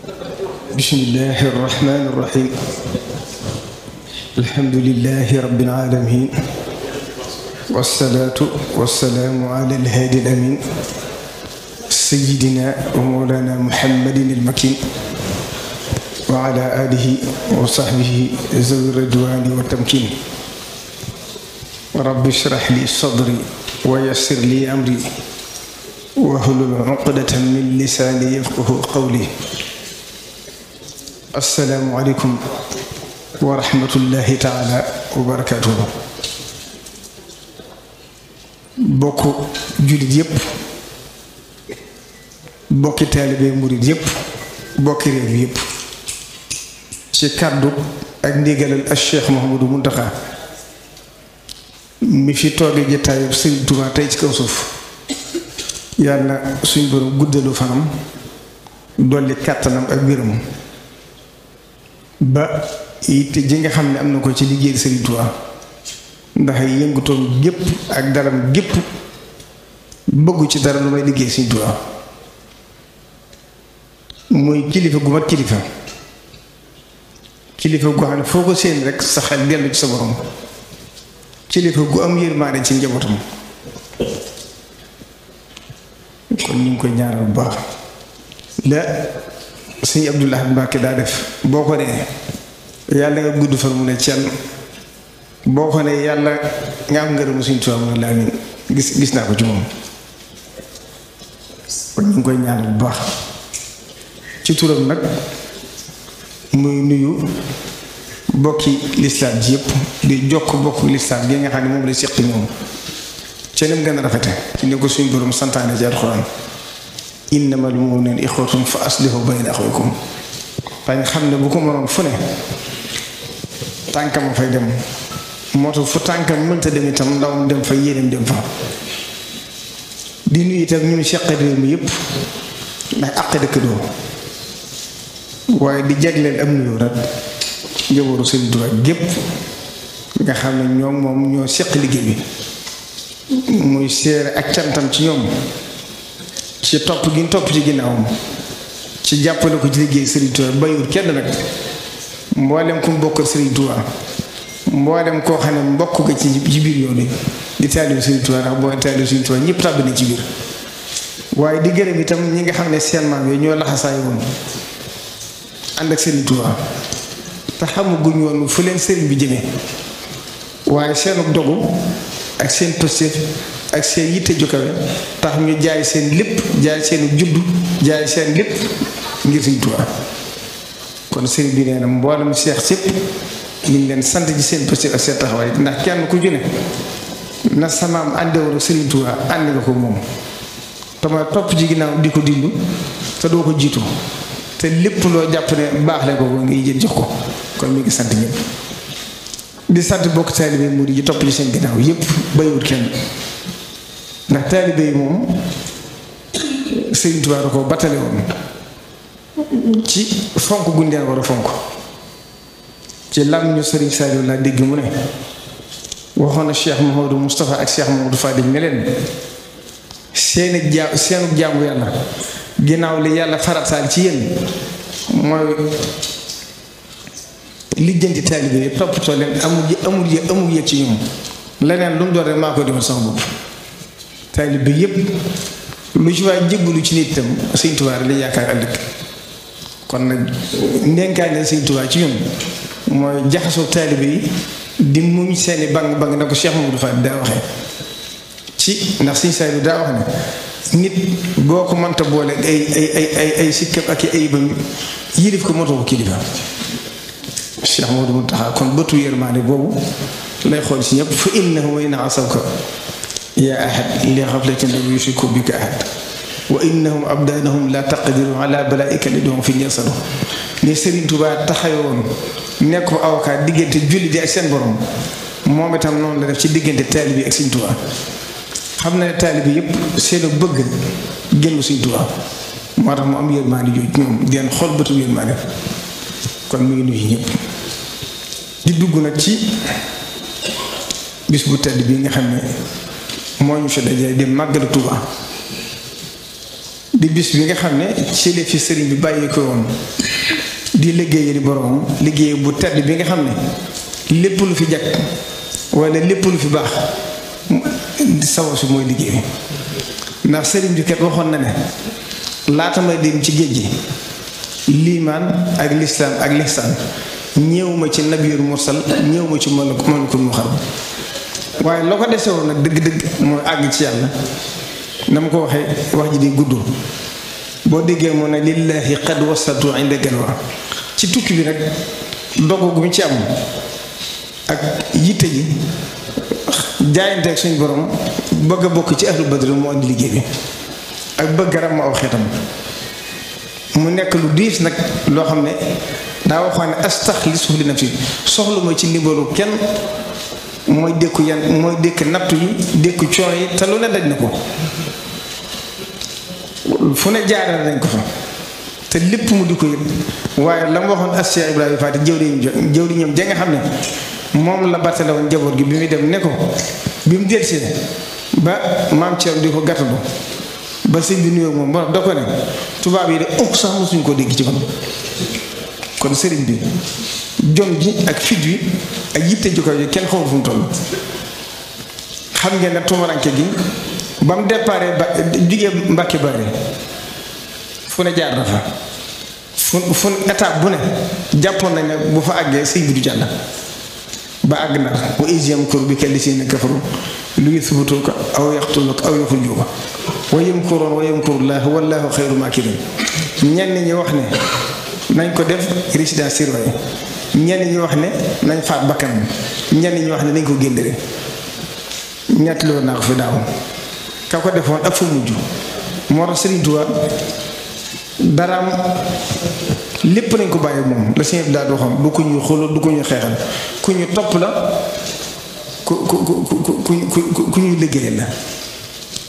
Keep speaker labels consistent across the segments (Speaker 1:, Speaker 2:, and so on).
Speaker 1: bismillahi irrahmani irrahim alhamdulilahi rabbil alamin wassalaatu wassalaamu ala alhaadi alamin sayidina wa mawlana muhammadin almakin wa ala alihi wa sahbihi zawi ridwani wa tamkin rabbi shrah li sadri wa yassir li amri wahlul uqdatan min lisaani yafqahu qawli. assalaamu aleykum wa rahmatullahi taala wa barakaatuhu. bokk jullit yépp, bokki taalibe murit yépp, bokki réew yépp, ci kàddu ak ndigalal ak Cheikh Mouhamadou Mountakha mi fi tooge jataayub Sëriñ Tuubaa tey ci kaw suuf, yàlla suñ borom guddalu fanam dolli kàttanam ak wéram ba it ji nga xam ne am na ko ci liggéey Sëriñ Tuubaa, ndax yëngutoom gépp ak daram gépp bëggu ci dara lu may liggéey Sëriñ Tuubaa. muy kilifa gu mat kilifa gu xam ne foo ko séen rek sa xel dellu ci sa borom, kilifa gu am yërmaande ci njabootam. kon ñu ngi koy ñaanal bu baax la sëñ Abdul Ahad Mbàkke daa def, boo ko nee yàlla nga gudd fan mu ne cenn, boo ko nee yàlla nga am ngërëmu Sëñ Tuubaa mu ne laa min gis naa ko ci moom. kon ñu ngi koy ñaanal bu baax ci turam nag muy nuyu bokki lislaam ji yëpp, di jokk bokk lislaam gi nga xam ne moom la seqi moom ca nem gën a rafete ci ne ko suñ borom santaane ci alxuraan, innamal mu'minuuna ixwatun fa aslihu bayna axawaykum. dañ xam ne bu ko mënoon fu ne tànkam fay dem, moo tax fu tànkam mënta dem itam ndawam dem fa, yéeneem dem fa. di nuyu itam ñu seq réew mi yëpp ndax àq dëkk doo, waaye di jagleel am nuyoo rek njabootu Sëriñ Tuubaa gépp nga xam ne ñoom moom ñoo seq liggéey bi, muy seere ak cantam ci ñoom ci topp gi topp ci ginnaawam, ci jàppale ko ci liggéey Sëriñ Tuubaa bayut kenn nag. mboolem ku bokkal Sëriñ Tuubaa, mboolem koo xam ne mbokk ga ci biir yoon yi di taalibu Sëriñ Tuubaa, ndax boo taalibu Sëriñ Tuubaa ñëpp tàbbi na ci biir. waaye di gërëm itam ñi nga xam ne seen maam yooyu ñoo laxasaay woon ànd ak Sëriñ Tuubaa te xamaguñ woon fu leen sëriñ bi jëmee, waaye seenu dogu ak seen pëstéef ak seen yitte ju kawe tax ñu jaay seen lépp, jaay seenu juddu, jaay seen lépp ngir Sëriñ Tuubaa. kon sëriñ bi nee na mboolem seex sépp ñu ngi leen sant ci seen pëstéef ak seen taxawaay, ndax kenn ku june na samaam àndewoon ak Sëriñ Tuubaa ànd nga ko moom, te mooy topp ci ginnaaw di ko dindu te doo ko jiitu, te lépp loo jàpp ne baax la ko ngay jël jox ko. kon mi ngi sant ñëpp, di sant bokk taalibe murid yi topp ci seen ginnaaw yëpp bayiwut kenn, ndax taalibe yi moom Sëriñ Tuubaa da ko battale woon ci fonk gundeen war a fonk. ci làmmiñu Sëriñ Saliou laa dégg mu ne waxoon na Cheikh Mouhamadou Moustapha ak Cheikh Mouhamadou Fadil ne leen seenu jaamu yàlla ginnaaw li yàlla farataal ci yéen mooy lijjanti taalibe yi toppatoo leen, amul yëg ci ñoom leneen lu mu doon rek maa koy defal sama bopp. taalibe yépp lu ci waay jéggalu ci nit itam Sëriñ Tuubaa la yaakaar ëllëg. kon nag ndenkaane Sëriñ Tuubaa ci ñun mooy jaxasoo taalibe yi di muñ seeni bang na ko Cheikh Mamadou Fall daa waxee ci, ndax Sëriñ Saliou daa wax ne nit boo ko mënta boole ay sikkam ak i ayibam yilif ko motoo ko kilifa. Cheikh Mamadou Mountakha kon bëtu yërmaande boobu lay xool ci ñëpp. fa innahu wa in asawka yaa ahad li ghaflatin lam yushriku bika ahad wa innahum abdanahum la taqdiru ala balaika li doom fi ñeesalu ni Sëriñ Tuubaa taxawoon nekk ko avocat diggante julli di ak seen borom, moom itam noonu la def ci diggante taalibe bi ak Sëriñ Tuubaa. xam na ne taalibe bi yëpp seen bëgg génn Sëriñ Tuubaa, moo tax mu am yërmaande jooju ñoom di leen xool bëtu yërmaande. kon mi ngi nuyu ñëpp di dugg nag ci bis bu tedd bi nga xam ne moo ñu fi dajale di màggal Tuubaa di bis bi nga xam ne ci la fi sëriñ bi bàyyi ko woon di liggéeyali boroomam liggéey bu tedd bi nga xam ne lépp lu fi jag wala lépp lu fi baax sababu si mooy liggéey bi ndax sëriñ bi kat waxoon na ne laata may dem ci géej gi liimaan ak lislaam ak lihsaan ñëwuma ci nabiyul mursal ñëwuma ci malakul muqarrab waaye loo ko dese woon nag dëgg-dëgg mooy àgg ci yàlla dama ko waxee wax ji di gudd boo déggee moo ne lillahi qad wasatu inda galwa ci tukki bi nag dogu gu mu ci am ak yitte ji jaayante ak suñu borom bëgg a bokk ci ahlu badr moo andi liggéey bi ak bëgg ram ma aw xeetam mu nekk lu diis nag loo xam ne daa waxoon ne astaxlisu li nafsi soxlu ma ci ndimbalu kenn mooy dékku mooy dékk nattu yi dékku coono yi te lu ne daj na ko fu ne jaarale nañ ko fa te lépp mu di ko yëg waaye la mu waxoon as Cheikh Ibrahima Faty jëwriñam ja nga xam ne moom la battale woon njaboot gi bi muy dem ne ko bi mu delsee ba maam Thierno di ko gàttalu ba sëñ bi nuyoo moom ba da ko ne tubaab yi de ëpp sax mosuñ koo dégg ci kon sëriñ bi jom ji ak fit wi ak yitte ju ko yi kenn xamul fu mu toll xam ngeen ne tumaranke gi ba mu déparé ba jugee Mbàkke Bari fu ne jaar na fa fu étape bu ne jàppoon nañ ne bu fa àggee sëñ bi du jàll ba àgg na wa iz yamkuru bika llaziina kafaru li yuthbituuka aw yaqtuluuka aw yuxrijuuka wa yamkuruuna wa yamkuru llaahu wallaahu xayrul maakiriin ñenn ñi wax ne nañ ko def résidence surveillée ñenn ñi wax ne nañ faat bakkanam ñenn ñi wax ne nañ ko génne ñett loolu naa ko fi daaw ka ko defoon ak fa mujj moo tax Sëriñ Tuubaa daraam lépp nañ ko bàyyi moom la sëñ bi daal di waxoon du ko ñuy xooloo du ko ñuy xeexal ku ñu topp la ku ñuy liggéeyal la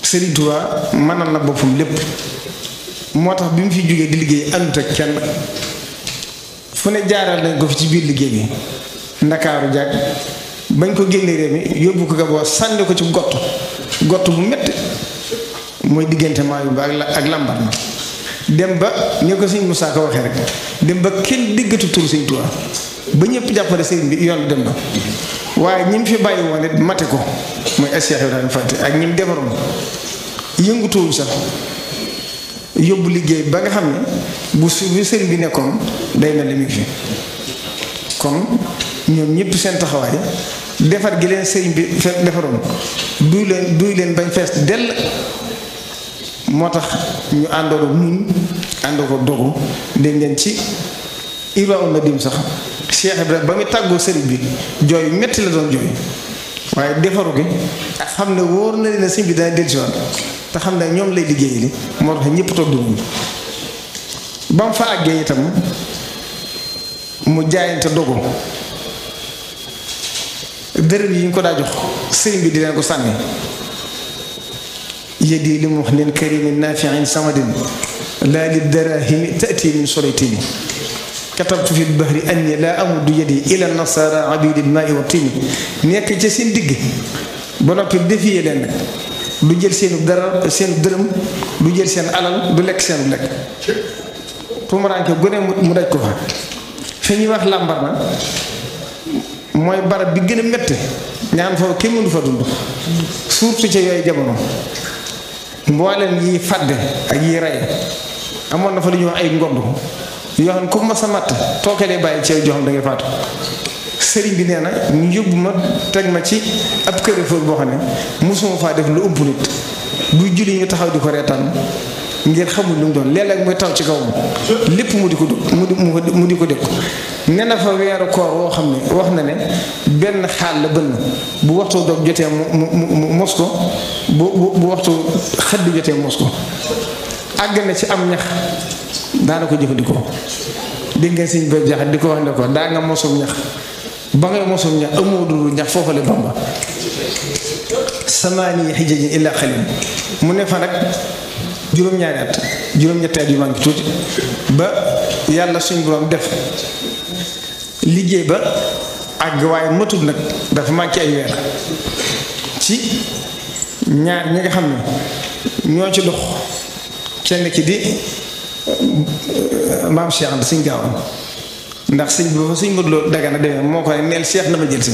Speaker 1: Sëriñ Tuubaa mënal na boppam lépp moo tax bi mu fi jógee di liggéey àndut ak kenn fu ne jaaral nañ ko fi ci biir liggéey bi ndakaaru jàkk bañ ko génnee réew mi yóbbu ko Gabon sànni ko ci gott bu metti mooy diggante Mayumba ak lambar na dem ba ñu ko sëñ Moussa ko waxee rek dem ba kenn diggatu tur Sëñ Tuubaa ba ñëpp jàppale sëriñ bi yoon dem na waaye ñi mu fi bàyyi woon it mate ko mooy Cheikh Ibrahima Faty ak ñi mu defaroon yëngutuwuñ sax yóbbu liggéey ba nga xam ne bu sëriñ bi nekkoon day mel ni mi ngi fi kon ñoom ñëpp seen taxawaay defar gi leen sëriñ bi defaroon duy leen bañ fees dell moo tax ñu àndoon muñ àndoo ko dogu dégg ngeen ci Ibrahima Nadim sax Cheikh Ibrahima ba muy tàggoo sëriñ bi jooy metti la doon jooy waaye defaru gi ak xam ne wóor na leen sëriñ bi dana dellusiwaat te xam ne ñoom lay liggéey li moo tax ñëpp toog dumuñ ba mu fa àggee itam mu jaayante dogu dërëm yi ñu ko daa jox sëriñ bi di leen ko sànni yédi li mu wax leen karimin nafiin samadin laa li darahimi taati min solaytini katabtu fi bahri anni laa amudu yadi ila nasara abidil maai wa tini nekk ca seen digg ba noppi defiyee leen du jël seenu dara seen dërëm du jël seen alal du lekk seenu lekk tumuraanke gone mu daj ko fa fi ñuy wax làmbar na mooy barab bi gën a métti ñaan foofu kenn mënu fa dund surtout ca yooyu jamono mboolem yi fàdde ak yi rey amoon na fa lu ñuy wax ay ngond yoo xam ne ku ma sa matt tookelee bàyyi ci joo xam da ngay faatu sëriñ bi nee na ñu yóbbu ma teg ma ci ab kërifoor boo xam ne mosuma faa def lu ëpp nit buy julli ñu taxaw di ko reetaan ngir xamul lu mu doon léeg-léeg muy taw ci kaw lépp mu di ko mu di ko dégg nee na fa weeru koor woo xam ne wax na ne benn xaal la bënn bu waxtu doog jotee mu mos ko bu waxtu xëdd jotee mos ko àgg na ci am ñax daana ko jëfandikoo dégg ngeen sëñ bay jaxat di ko wax ne ko daa nga mosum ñax ba ngay mosum ñax amoo dul ñax foofale Bamba samaani xijajin illa xalil mu ne fa nag juróom-ñaari at juróom-ñetti at yu manqué tuuti ba yàlla suñ borom def liggéey ba àgg waaye matul nag dafa manqué ay weer ci ñaar ñi nga xam ne ñoo ci dox kenn ki di maam Cheikh Anta Sëñ Gaawaan ndax sëñ bi fa sëñ Modou Lo Dagana demee moo ko ne neel Cheikh na ma jël si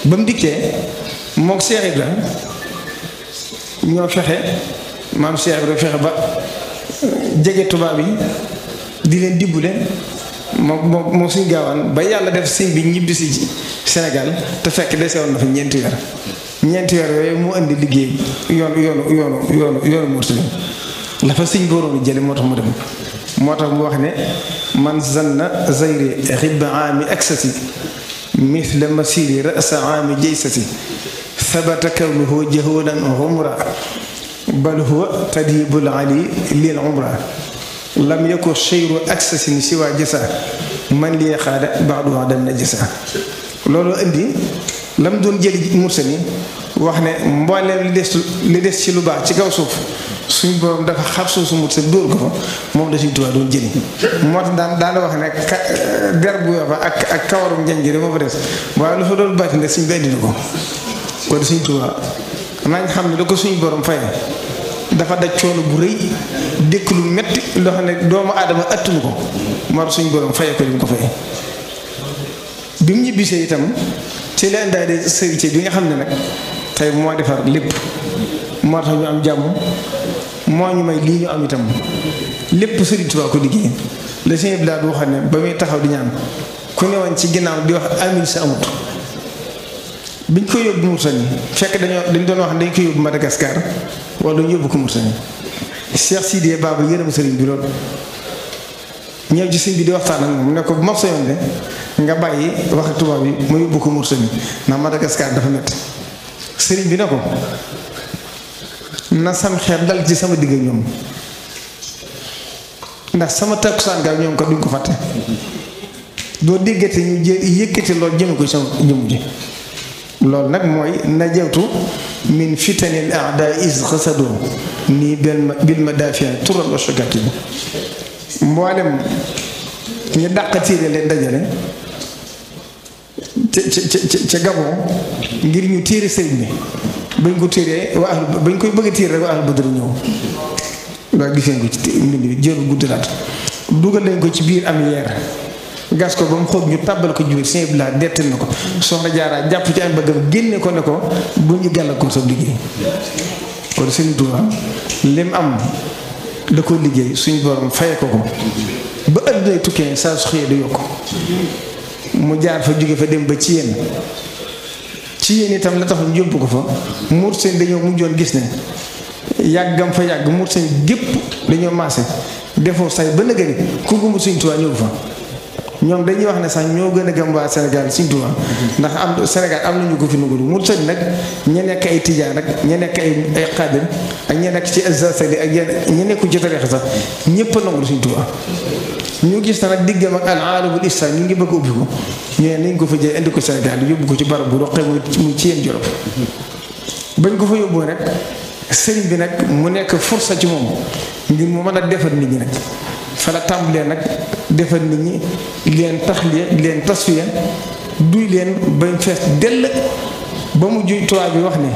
Speaker 1: ba mu dikkee mook Cheikh Ibra ñoo fexe maam Cheikh Ibra fexe ba jege tubaab yi di leen dimbule moo Sëñ Gaawaan ba yàlla def sëñ bi ñibbisi ci Sénégal te fekk desewoon na fa ñeenti weer yooyu mu indi liggéey yoonu Mourtani la fa sëñ boroonu jële moo tax mu dem moo tax mu wax ne man zanna zayri ribba aami aksasi mithla masiri rasa aami jaysasi sabata kawnuhu jahulan umra bal huwa tadibul ali lil umra lam yakun shayru aksasin siwa jasa man li xaada baadu wax dem na jasa loolu indi lam doon jëli Mourtani wax ne mbooleem li des ci lu baax ci kaw suuf suñ borom dafa xar suuf su Mourtani dóor ko fa moom da Sëñ Tuubaa doon jëli moo tax daana wax ne der bu yoo fa ak kawarum njanjëri moo fa des waaye lu fa doon bàtti ne suñ bi indi na ko kon Sëñ Tuubaa nañ xam ne da ko suñ borom fay dafa daj coono bu rëy dékk lu metti loo xam ne doomu aadama attunu ko moo tax suñ borom faye ko li mu ko fay bi mu ñibbisee itam ci la indaale sërite bi nga xam ne nag tey moo defar lépp moo tax ñu am jàmm moo ñu may lii ñu am itam lépp Sëriñ Tuubaa ko liggéey la sëñ bi daal di waxoon ne ba muy taxaw di ñaan ku newoon ci ginnaaw di wax amin sa amut biñ ko yóbbu Mourtani fekk dañ doon wax dañ ko yóbbu Madagascar wala dañu yóbbu ko Mourtani Cheikh Sidiye Baba yërëm sëriñ bi loolu ñëw ci sëñ bi di waxtaan ak moom ne ko bu ma soyoon de nga bàyyi wax ak tubaab yi ma yóbbu ko Mourtani ndax Madagascar dafa métti sëriñ bi ne ko na sam xeer dal ci sama digg ak ñoom ndax sama takkusaan gaaw ñoom ko duñ ko fàtte doo déggate ñu yëkkati loolu jëme ko sama jëmm ji loolu nag mooy najawtu min fitanil aada is xasado nii bil ma dafia tural wa shakati bi mboolem ñu dàq téere leen dajale ca Gabon ngir ñu téere sëriñ bi bañ ko téeree waa ahlu bañ koy bëgg a téere rek waa ahlu Badr ñëw waa giseen ko ci mbind bi jëru guddalaat dugal nañ ko ci biir am yeer gas ko ba mu xóot ñu tàbbal ko jubir sëñ bi laa dettal na ko soxna Jaara jàpp ci ay bëggam génne ko ne ko bu ñu gàllankoor sa liggéey kon Sëriñ Tuubaa lim am da ko liggéey suñ borom faye ko ba ëddunay tukkee saa su xëyee du yokk mu jaar fa jóge fa dem ba ci yéen itam la tax ñu yóbbu ko fa Mourtani dañoo mujjoon gis ne yàggam fa yàgg Mourtani gépp dañoo maase defoo say ba nëgëni ku gëmul Sëriñ Tuubaa ñëw fa ñoom dañuy wax ne sax ñoo gën a gëm waa Sénégal Sëriñ Tuubaa ndax am Sénégal am nañu ko fi nugul Mourtani nag ña nekk ay tijaan ak ña nekk ay xaadir ak ña nekk ci azasali ak ña nekku ci tariixa sax ñëpp a nangul Sëriñ Tuubaa ñu gis na nag diggam ak al aalamul islam ñu ngi bëgg ubbi ko ñu ne nañ ko fa jël indi ko Sénégal yóbbu ko ci barab bu roqee muy ci yéen Jolof bañ ko fa yóbboo nag sëriñ bi nag mu nekk force ci moom ngir mu mën a defar nit ñi nag fa la tàmbalee nag defar nit ñi leen taxliya leen tasfiya duy leen bañ fees dell ba mu juy tubaab bi wax ne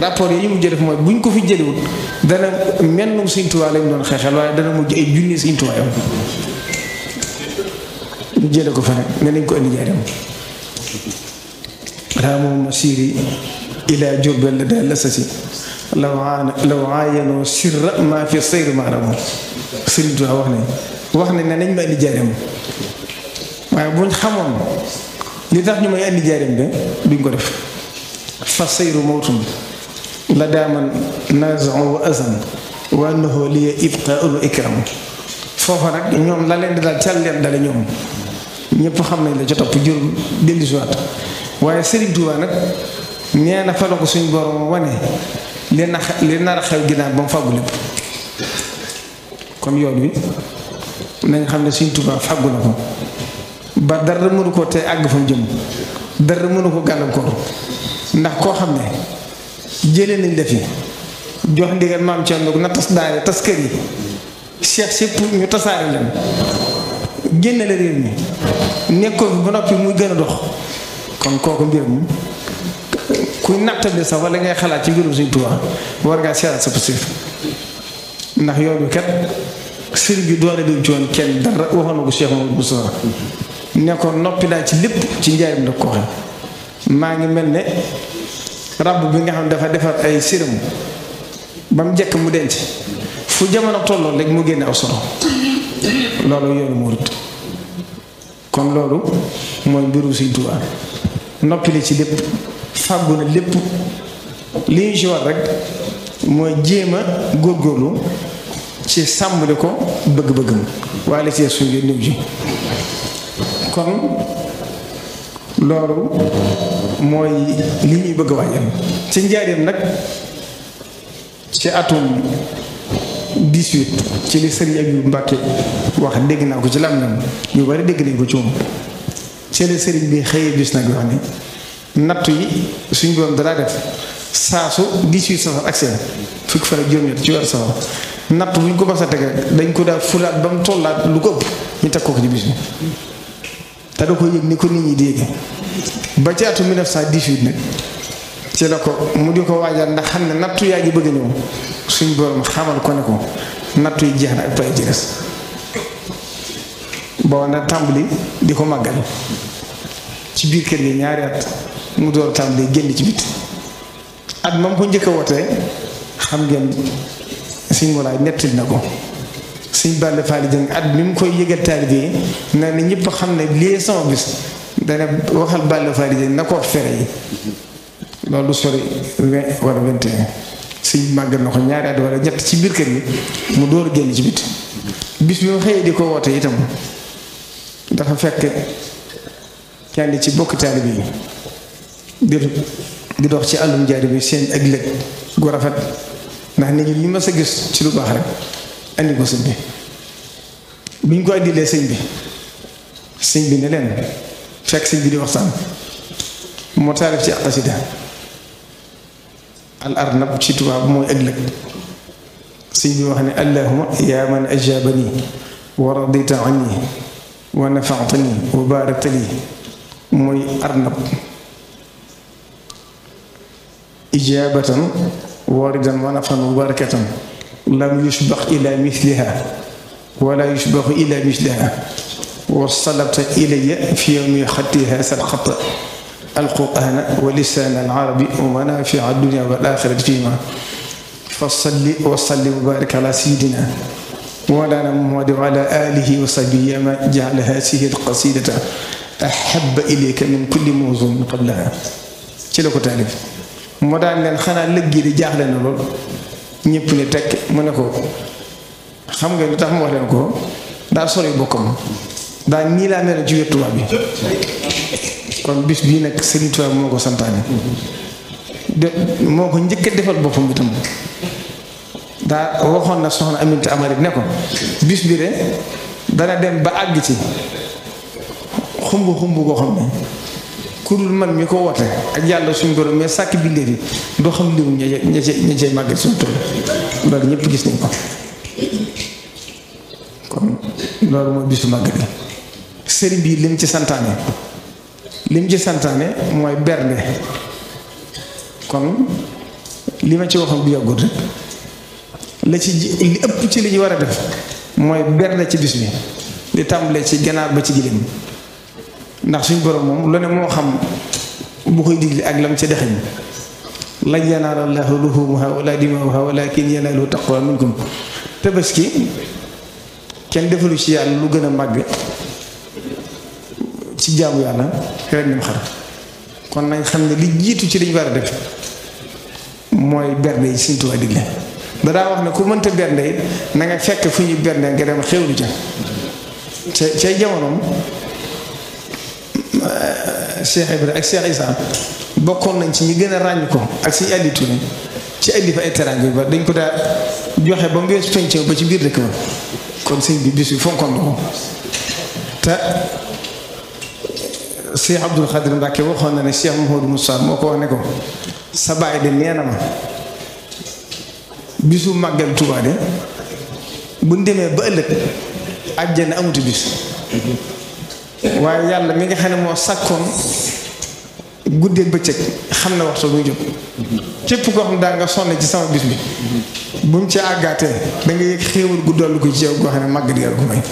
Speaker 1: rapport yi ñu mujj def mooy buñ ko fi jëliwut dana mennum Sëriñ Tuubaa lañ doon xeexal waaye dana mujj ay junni Sëriñ Tuubaa yow ñu jële ko fa nag ne nañ ko indi Njaaréem raamu masiri ila Jurbel la daal la sasi law aayanoo sirra maa fi sayri maa ramoo Sëriñ Tuubaa wax ne nañ ma indi Njaaréem waaye buñ xamoon li tax ñu may indi Njaaréem de duñ ko def fa sayru mawtun la daaman nazon wa azan wa annahu liya ibqaa'ul ikram foofa nag ñoom la leen di daal cal leen dale ñoom ñëpp xam nañ la ca topp jur dellusiwaat waaye Sëriñ Tuubaa nag nee na fa la ko suñ borom wane li nar a xew ginnaaw ba mu fàggu lépp kon yoon wi nañ xam ne Sëriñ Tuubaa fàggu na ko ba dara mënu ko te àgg fa mu jëm dara mënu ko gàllankoor ndax koo xam ne jëlee nañ la fi jox ndigal maam Thierno na tas daare tas kër yi cheikh sépp ñu tasaare leen génne la réew mi nekkoo fi ba noppi muy gën a dox kon kooku mbiram kuy nattable sax wala ngay xalaat ci mbirum Sëriñ Tuubaa war ngaa seeraat sa positif ndax yoonu kat sëriñ bi doole duñ ci woon kenn dara waxoon na ko Cheikh Mamadou Moustapha ne ko noppi naa ci lépp ci njaarim da ko waxe maa ngi mel ne rab bi nga xam ne dafa defar ay séram ba mu jekk mu denc fu jamono tolloon rek mu génne aw solo loolu yoonu murit kon loolu mooy mbiru Sëriñ Tuubaa noppi li ci lépp fàggu na lépp li ñu ci war rek mooy jéem a góorgóorlu ci sàmmali ko bëgg-bëggam waaye la ci suñu néew ji kon loolu mooy li ñuy bëgg a waajal ci njaareem nag ci atum 18 ci li sëriñ Abibu Mbàkke wax dégg naa ko ci lam nam ñu bari dégg nañ ko ci moom ci la sëriñ bi xëyee bis nag wax ne nattu yi suñ borom danaa def saasu 18 safar ak seen fukki fan ak juróom-ñett ci weeru safar natt bu ñu ko mas a teg dañ ko daal fulaat ba mu tollaat lu ko ëpp ñu teg ko ci bis bi te da ko yëg ni ko nit ñi di yëge ba ci atum 1918 nag ci la ko mu di ko waajal ndax xam ne nattu yaa ngi bëgg a ñëw suñ borom xamal ko ne ko nattu yi jeex na ak pay ci des boo na tàmbali di ko màggal ci biir kër gi ñaari at mu door tàmbali génn ci bit at moom ko njëkk a wootee xam ngeen Sëñ Molaay nettali na ko Sëñ Balla Faali Jëng at mi mu koy yëgal taalibe yi na ne ñëpp xam ne lii sama bis dana waxal Balla Faali Jëng na ko wax fere yi loolu sori 20 wala 21 Sëñ màggal na ko ñaari at wala ñett ci biir kër gi mu door génn ci bit bis bi mu xëyee di ko woote itam dafa fekk kenn ci bokk taalibe yi di dox ci àllum jaari bi seen ak lëg gu rafet ndax nit ñi li ma sa gis ci lu baax rek andi ko sëñ bi buñ ko andilee sëñ bi ne leen fekk sëñ bi di waxtaan moo taalif ci xasida al arnab ci tubaab mooy ak lëg sëñ bi wax ne allahuma yaa man ajabani wa radita anni wa nafaatani wa baarakta li mooy arnab ijaabatan waridan wa nafan wa barakatan lam yushbax ila misliha wala yushbaxu ila misliha wa salabta ilaya fi yowmi xattiha sal xat alqurana wa lisaan alarabi wa manafia dunia wal axirati fihima fa salli wa salli wa barik ala sayidina mawlana muhammad wa ala alihi wa sahbihi ya man jaala hadihi alqasidata ahaba ilayka min kulli mawzun qablaha ci la ko taalif moo daan leen xanaa lëggi di jaaxle na lool ñëpp ne tekk mu ne ko xam nga lu tax mu wax leen ko daa sori bokkam daa nii laa mel ci wet tubaab bi kon bis bii nag Sëriñ Tuubaa moo ko santaane de moo ko njëkk a defal boppam itam daa waxoon na soxna Aminta Amari ne ko bis bi de dana dem ba àgg ci xumb koo xam ne ku dul man mi ko woote ak yàlla suñu borom mais sàkk bindee yi doo xam limu ña cay màggal suñu tool loolu ñëpp gis nañ ko kon loolu mooy bisu màggal gi sëriñ bi lim ci santaane mooy bernde kon li ma ci waxoon bu yàggut rek li ëpp ci li ñu war a def mooy bernde ci bis bi di tàmbalee ci ganaar ba ci giléem ndax suñ borom moom lu ne moo xam bu koy digle ak lam ca dexeñ lan yanaala llaahu luhuumuhaa wala dimaa'uhaa walaakin yanaaluhu taqwa minkum tabaski kenn defalu ci yàlla lu gën a màgg ci jaamu yàlla ren nim xar kon nañ xam ne li jiitu ci liñ war a def mooy bernde yi Sëriñ Tuubaa digle dadaa wax ne ku mënta bernde it na nga fekk fu ñuy bernde nga dem xewlu ca cay jamonoom Cheikh Ibrahima ak Cheikh Issa bokkoon nañ ci ñi gën a ràññ ko ak suñu àllitu ne ci indi fa ay teraanga yu bari dañ ko daa joxe ba mu weesu penc ba ci biir dëkk ba kon sëñ bi bis bi fonkoon na ko te Cheikh Abdoul Khadir Mbacke waxoon na ne Cheikh Mouhamadou Moussa moo ko wax ne ko sa baay de nee na ma bisu màggal Tuubaa de buñ demee ba ëllëg àjjana amutu bis waaye yàlla mi nga xam ne moo sàkkoon guddeeg bëccëg xam na waxtu buy jot képp koo xam daa nga sonn ci sama bis bi buñ ci àggaatee da nga yëg xéewal gu dollu ko ci yow goo xam ne màgg di yàlla ko may